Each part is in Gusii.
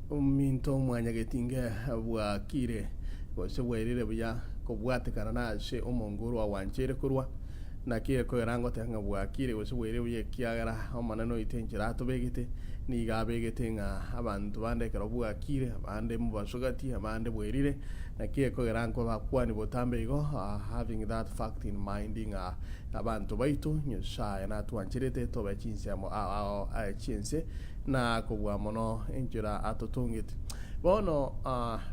Ominto omwanyagetinge bwakire, gose bwairire buya kobwatekana nase omonguru agwancheire korwa. Naki gekogera ngoteba ng'a bwakire gose bwairire buya ekiagera Omonene oito enchera atobegete, nigo abegete ng'a abanto bande ekero bwakire, abande mobasogati, abande bwairire. Naki gekogera nkobakwani botambe igo, having that fact in mind ng'a abanto baito Nyasaye natwancherete tobe chinsemo ao ao chi'ense, na kobua mono enchera atotongete. Bono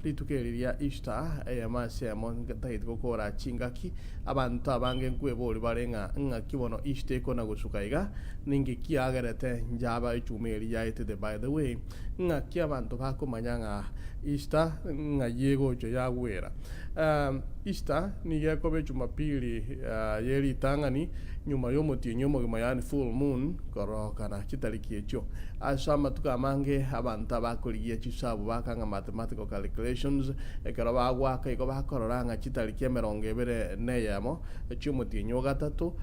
rituko eri ria Easter, eyemo ase eyemo ntagete gokora chingaki, abanto abange nkweboria bare ng'a ng'aki bono Easter ekona gosuka iga, ninki kiagerete njaba echuma eria yaetete by the way, ng'aki abanto bakomanya ng'a Easter ng'ai egocha yagwera. Easter nigo ekoba echumapili ye ritang'ani nyuma y'omotienyi omogima yaani full moon korokana chitariki echio. Ase amatuko amange abanto abakorigia chisabu baka ng'a mathematical calculations ekero bagoaka igo bakorora ng'a chitariki emerongo ebere neyemo chi'omotienyi ogatato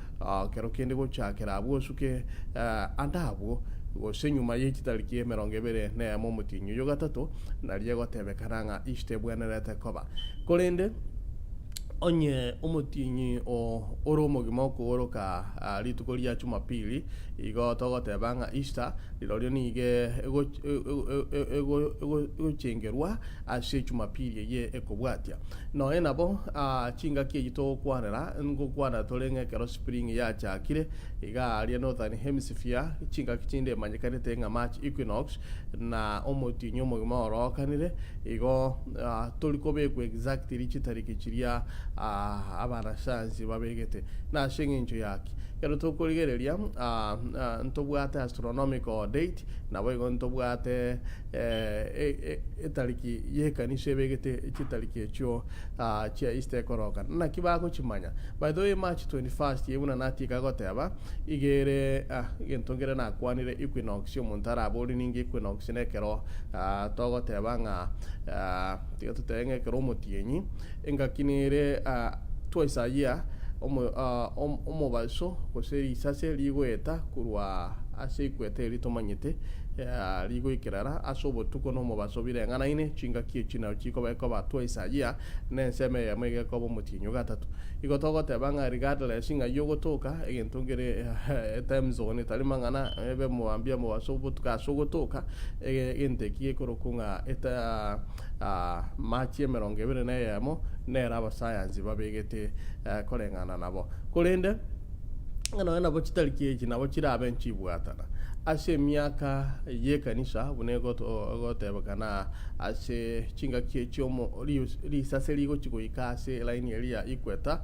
kero kende gochakera abwo osuke ande abwo gose nyuma ye chitariki emerongo ebere neyemo omotienyi oyo ogatato nario egotebekana ng'a Easter ebwenerete koba. Korende onye omotienyi oo ore omogima okooroka rituko ria Jumapili, igo togoteba ng'a Easter rirorio nigo egochengerwa ase Jumapili eye ekobwatia. Nonya nabo chingaki echi togokwanera, ngokwana tore ng'a ekero spring yachakire, iga aria Northern Hemisphere, chingaki chinde emanyekanete ng'a March equinox, na omotienyi omogima orookanire, Igo tori kobekwa exactly chitariki chiria abanasayansi babegete. Nase eng'encho yaki? Ekero tokorigereria ntobwate astronomical date, naboigo ntobwate etariki y'ekanisa ebegete chitariki echio chia Easter ekoroka. Naki bagochimanya? By the way March 21st eye buna natieka goteba, iga ere egento nkere nakwanire equinox omonto araborie ninki equinox nekero Togoteba ng'a tiga totebe ng'a ekero omotienyi, engaki nere twice a year, omobaso gose risase rigoeta korwa ase equator eria tomanyete, rigoikerera ase obotuko na omobaso bireng'anaine, chingaki echi nabo chikoba ekoba twice a year, na ensemo eyemo iga ekoba omotienyi ogatato. Igo togoteba ng'a regardless ng'ai ogotoka, egento nkere etime zone etari mang'ana, ebe mambia, omobaso, obotuko ase ogotoka, Egento eki gekorokwa ng'a eta Machi emerongo ebere na eyemo nero abasayansi babegete koreng'ana nabo. Korende ng'a nonya nabo chitariki echi nabo chirabe nchibwatana ase emiaka y'ekanisa buna egotebekana ase chingaki echi omo risase rigochi goika ase elaini eria ya equator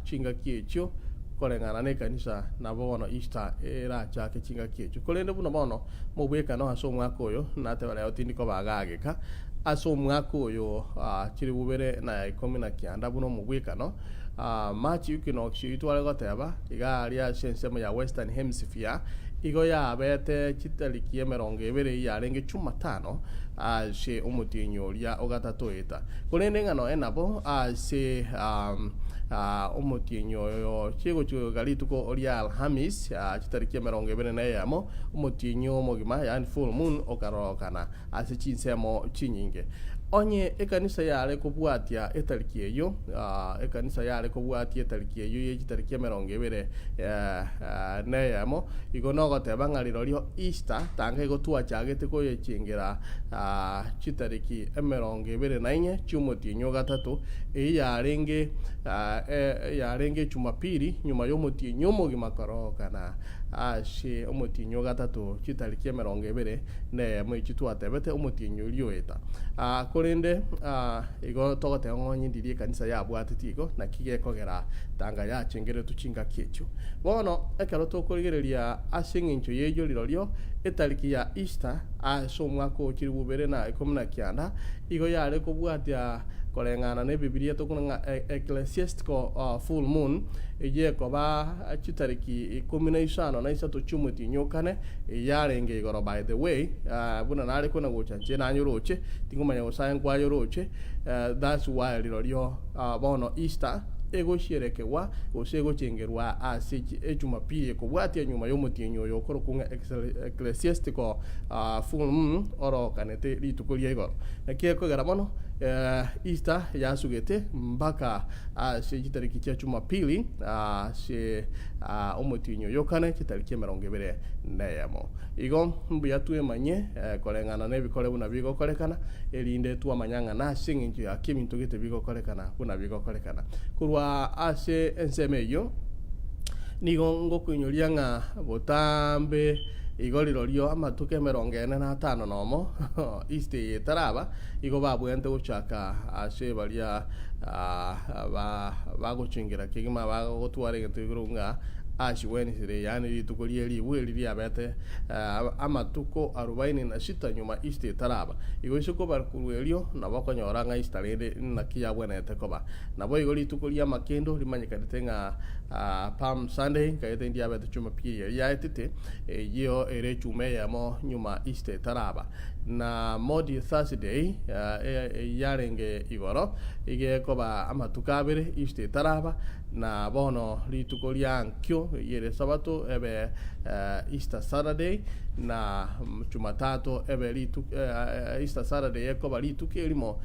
chingaki echio koreng'ana n'ekanisa nabo bono Easter erachake chingaki echio. Korende buna bono Mobwekano ase omwaka oyo, nateba rero tindi koba agageka ase omwaka oyo chilifu bibere na ikomi na kianda buna omobwekano. March equinox eyio tware goteba iga aria ase ensemo ya Western Hemisphere igo yabete chitariki emerongo ebere eyio yarenge Chumatano ase omotienyi oria ogatato eta. Korende ng'a nonya nabo ase omotienyi oyo chigochia goika rituko ria Alhamis chitariki emerongo ebere na eyemo Omotienyi omogima, yaani full moon, okarorokana ase chinsemo chinyinge. Onye ekanisa yare kobwatia etariki eyio, ekanisa yare kobwatia etariki eyio ye chitariki emerongo ebere neyemo, igo nogoteba ng'a rirorio Easter tanga igo twachagete koyechengera chitariki emerongo ebere na inye chi'omotienyi o gatato, eyio yarenge yarenge Jumapili nyuma y'omotienyi omogima kororokana. Ase omotienyi o gatato chitariki emerongo ebere neyemo echio twatebete omotienyi oria oeta. Korende igo togoteba ng'a onye ndiria ekanisa yabwatetie igo, naki gekogera tanga yachengeretwe chingaki echio. Bono ekero tokorigereria ase eng'encho y'eyio rirorio, etariki ya Easter ase omwaka o chilifu bibere na ikomi na kianda, igo yare kobwatia koreng'ana na Ebibilia tokona ng'a ecclesiastical full moon, eyio ekoba Chitariki ikomi na isano na isato chi'omotienyi o kane, eyarenge igoro by the way, buna nare kona gocha inche nanyoroche, tingomanya gose aye nkwayoroche, that's why rirorio bono Easter. egosierekegwa gose egochengerwa ase Ejumapili ekobwatia nyuma y'omotienyi oyo okorokwa ng'a Ecclesiastical Full Moon orokanete rituko ria igoro. Naki ekogera bono Easter yasugete mpaka ase chitariki chia Jumapili ase omotienyi oyo okane chitariki 21. Igo mbuya twemanye koreng'ana nebikore buna bigokorekana, erinde twamanya ng'a nase engencho ya ki ebinto gete bigokorekana buna bigokorekana. Korwa ase ensemo eyio nigo ngokoinyoria ng'a botambe igo rirorio amatuko emerongo ene na atano nomo Easter eye etaraba, igo babwenerete gochaka ase baria bagochengera kegima bagotwara egento gekorokwa ng'a Ash Wednesday, yaani rituko rie ribu eri riabete amatuko arubaini na sita nyuma Easter etaraba. Igo ase koba korwa erio nabo okonyora ng'a Easter rende naki yabwenerete koba. Naboigo rituko ri'amakendo rimanyekanete ng'a Palm Sunday nkaete ndiabete Jumapili eria yaetete, eyio ere echuma eyemo nyuma Easter etaraba. Na Maundy Thursday yarenge igoro, iga ekoba amatuko abere Easter etaraba, Na bono rituko ria ankio y'Esabato ebe Easter Saturday, na Chumatato ebe rituko Easter Saturday ekoba rituko erimo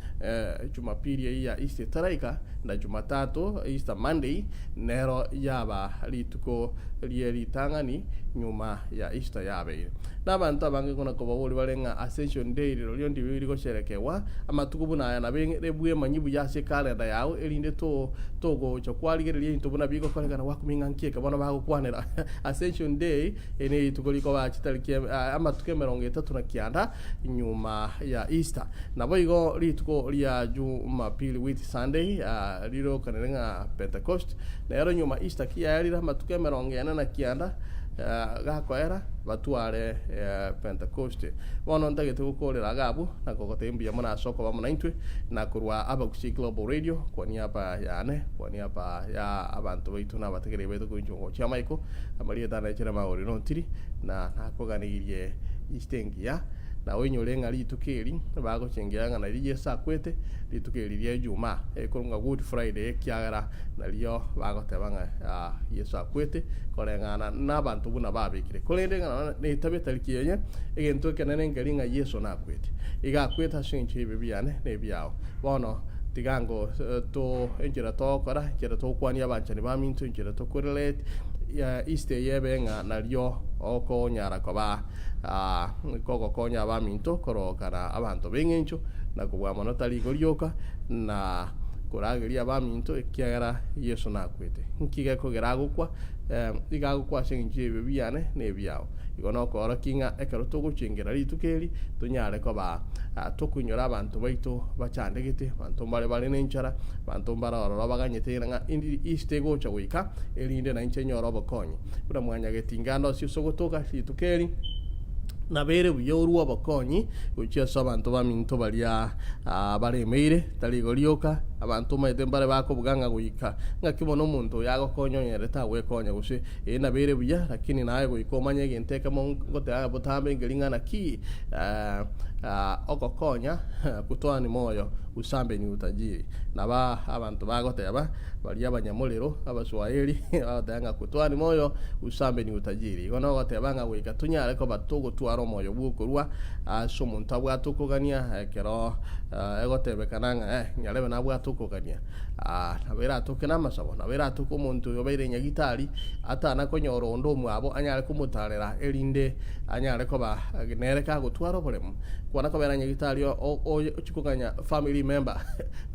Jumapili eyio ya Easter etaraika, na Chumatato Easter Monday nero yaba rituko rie ritang'ani nyuma ya Easter yabeire. Na abanto abange kona kobaboria bare ng'a Ascension Day rirorio ndibi rigosherekewa amatuko buna aya nabo ere bwemanyi buya ase ekalenda yao erinde to Togocha kwarigereria ebinto buna bigokorekana gwakumia ng'a nki eke bono bagokwanera. Ascension Day eri ne rituko rikoba chitariki amatuko emerongo etato na kianda nyuma ya Easter. Naboigo rituko ria Jumapili Whit Sunday rirokanire ng'a Pentecost nero nyuma Easter ki yaerire amatuko emerongo ene na kianda gakoera batware Pentecost. Bono ntagete gokorera iga abwo na kogotebia mbuya mono ase okoba amo naintwe na korwa Abagusii Global Radio kwa niaba yane, kwa niaba ya abanto baito na abategereri baito korwa inchwe gochia amaiko, amarieta ane echere magori nontiri, na nakoganeirie Easter engiya, na oinyore ng'a rituko eri bagochengera ng'a nario Yeso akwete, rituko eri ria Ijumaa, ekorwa ng'a Good Friday ekiagera nario bagoteba ng'a Yeso akwete, koreng'ana nabanto buna babekire. Korende ng'a nonya netabia etari kienye, egento ekenene nkeri ng'a Yeso nakwete. Iga akwete ase engencho y'ebibe biane na ebiao. Bono tiga ngo to enchera togokora, enchera togokwania abanchani baminto, enchera tokorelate Easter eye ebe ng'a nario okonyara koba kogokonya abaminto korokana abanto b'eng'encho na kobua mono tari igo rioka na korageria abaminto ekiagera Yeso nakwete. Nki gekogera agokwa? Iga agokwa ase eng'encho y'ebibe biane na ebiao. Igo nokoorokia ng'a ekero togochengera rituko eri tonyare koba tokoinyora abanto baito bachandegete, abanto mbare bare nenchara, abanto mbare ororo baganyete ng'a Easter egocha goika, erinde nainche nyore obokonyi. Buna mwanyageti ingando ase ase ogotoka rituko eri, nabo ere buya orue obokonyi gochia ase abanto baminto baria baremeire, tari igo rioka, abanto omanyete mbare bakobuga ng'a goika ng'aki bono omonto oyo agokonya onyerete tagwekonya gose ee nabo ere buya, lakini naye goika omanye egento ekemo ngoteba botambe nkeri ng'a naki ogokonya kutoa ni moyo usambe ni utajiri. Nabo abanto bagoteba baria abanyamorero abaswahili bagoteba ng'a kutoa ni moyo usambe ni utajiri. Igo nogoteba ng'a goika tonyare koba togotwara omoyo bw'okorua ase omonto abwate okogania ekero egotebekana ng'a eh nyarebe nabwate okogania. Nabo eratoke namasabo, nabo eratoke omonto oyo obeire nyagitari atana konyora onde omwabo anyare komotarera erinde anyare koba nere kagotwara oboremu. Kwana kobera nyagitari ochia koganya family member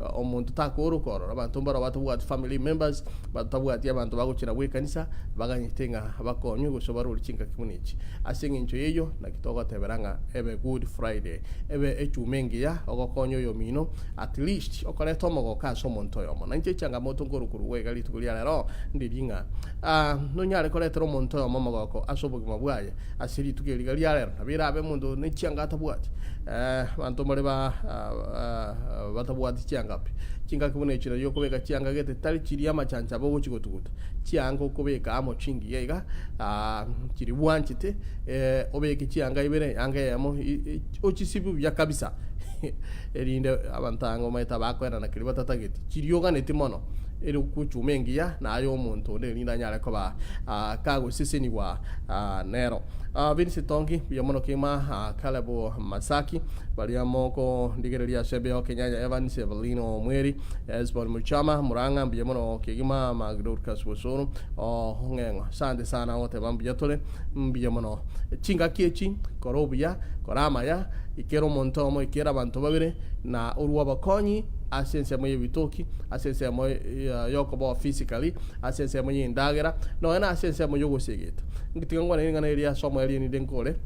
omonto takooroka ororo. Abanto mbaro batabwati family members, batabwati abanto bagochia nabwo ekanisa baganyete ng'a bakonywe gose barore chingaki buna echi. Ase eng'encho eyio naki togotebera ng'a ebe good Friday, ebe echuma engiya ogokonya oyomino at least okoreta omogoko ase omonto oyomo. Na inche echangamoto nkorukorwa iga rituko ria rero ndiria ng'a nonyare koretera omonto oyomo omogoko ase obogima bwaye. Ase rituko eri iga ria rero, nabo erabe omonto ne chianga atabwati. Abanto mbare ba batabwati chianga pi. Chingaki buna echi nario okobeka chianga gete tari chiria amachanchabe ogochi gotuguta. Chianga okobeka amo chingiya iga chiria bwanchete, obeke chianga ibere, eyanga eyemo ochisibie buya kabisa erinde abanto anga omanyete abakoenana keria. batatageti, chiria oganeti mono, ere gochuma engiya na aye omonto onde erinde anyare koba kagosesenigwa nero. Vince Tongi, mbuya mono kegima, Caleb Masaki, baria mokondigereria ase embeo, Kenyanya Evans, Evelyn Omweri, Hesbon Muchama, Murang'a, mbuya mono kegima, Mark Dorcas Bosoro, Ong'eng'o. Asante sana goteba mbuya tore, mbuya mono. Chingaki echi, kora obuya, kora amaya, ikera omonto omo, ikera abanto babere, na orue obokonyi ase ensemo y'ebitoki, ase ensemo y'okoboa physically, ase ensemo y'endagera, nonya na ase ensemo y'ogosegeta. Tiga nkwane ring'ana eri ase omoerio erinde nkore,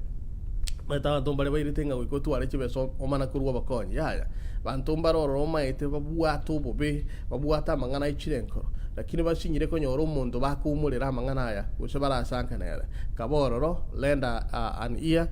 omanyete abanto mbare bairete ng'a goika otware chibesa omana korwa obokonyi, yaya. Banto mbare ororo omaete babwate obobe, babwate amang'ana aichire enkoro, lakini basinyire konyora omonto bakoumorera amang'ana aya, gose barasanka nere. Kaba ororo, lend an ear,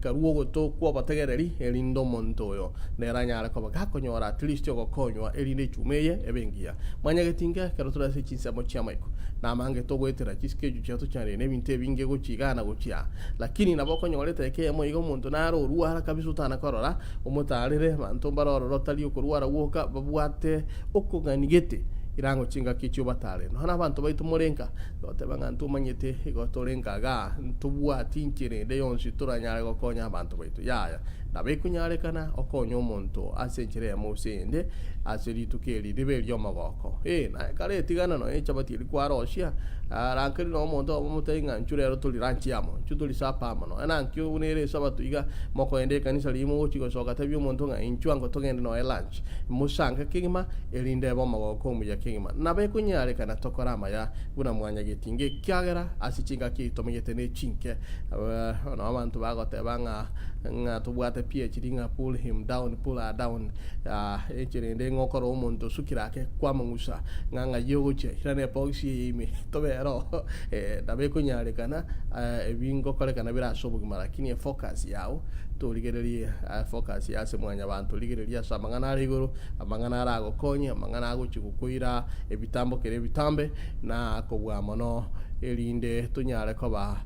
karue ogoto kw'obotegereri, erinde omonto oyo nere anyare koba gakonyora at least ogokonywa erinde echuma eye ebe engiya. Mwanyageti inke ekero tore ase chinsemo chi'amaiko, namange togoetera chischedule chiato chiarenge na ebinto ebinge gochia igaa na gochia aa. Lakini nabo okonyora etageka eyemo iga omonto nare orwara kabisa otana korora, omotaarere, abanto mbare ororo tari okorwara gwoka, babwate okogania gete, irango chingaki echio obatarere. Nonya na abanto baito more nka, Goteba ng'a ntomanyete igo tore nka igaa, ntobwati inchera ende yonsi toranyare gokonya abanto baito. Yaya, nabo ekonyarekana okonye omonto ase enchera eyemo gose eyende ase rituko eri ribe eri'omogoko. Ee, naye kare etigana nonya echabati eria kwarosia, rankeri nonya omonto oyomo omotebi ng'a inchuo rero tori lunch amo, inchuo tori supper amo. Nonya nankio buna ere esabato iga, mokoenda ekanisa riria mogochia gosoka tebia omonto ng'a inchuo ango togende nonya lunch. Mosange kegima, erinde ebe omogoko omuya kegima. Nabo ekonyarekana tokore amaya buna mwanyagetinga, ekiagera ase chingaki echi tomenyete nechinke. Nabo abanto bagoteba ng'a ng'a tobwate PhD ng'a pull him down, pull her down. Enchera ende ng'a okore omonto osukire ake kwamong'usa ng'a ng'ai ogochia, irana ebox eye ime tobere oo. Nabo ekonyarekana ebi ngokorekana bire ase obogima lakini efocus yao torigererie focus ya ase mwanyabanto, rigereria ase amang'ana are igoro. Amang'ana aragokonye, amang'ana agochia gokoira ebitambo kera ebitambe, na kobua mono, erinde tonyare koba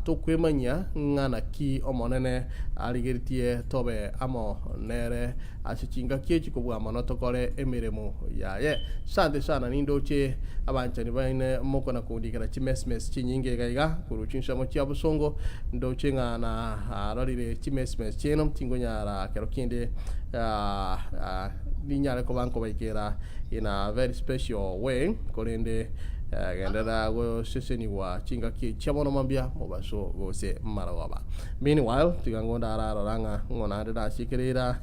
tokwemanyia ng'a naki Omonene arigeretie tobe amo nere ase chingaki echi kobua mono tokore emeremo yaye. Sante sana nindoche abanchani baine mokona kondikera chimesmes chinyinge iga iga korwa chinsemo chia bosongo, ndoche ng'a narorire chimesmes chiaino tingonyara kero kende ninyare koba nkobaikera in a very special way, korende genderera gosesenigwa chingaki chia bono mambia, mobaso gose marogoba. Meanwhile, tiga ngo ndararora ng'a ng'o naende nasiekire ira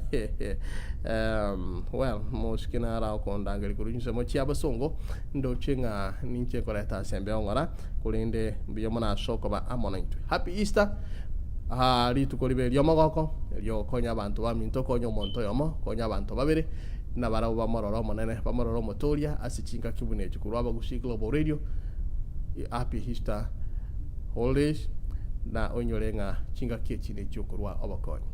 well, mosike nara okondangeria korwa chinsemo chia abasongo, ndoche ng'a ninche nkoreta ase embeo ng'ora, korende mbuya mono ase okoba amo naintwe. Happy Easter! Aa rituko ribe eri'omogoko, eriogokonya abanto baminto, konya omonto oyomo, konya abanto babere, nabarabwo bamorore Omonene, bamorore Omotoria ase chingaki buna echi. Korwa Abagusii Global Radio, Happy Easter Holidays, na oinyore ng'a chingaki echi nechi'okorwa obokonyi.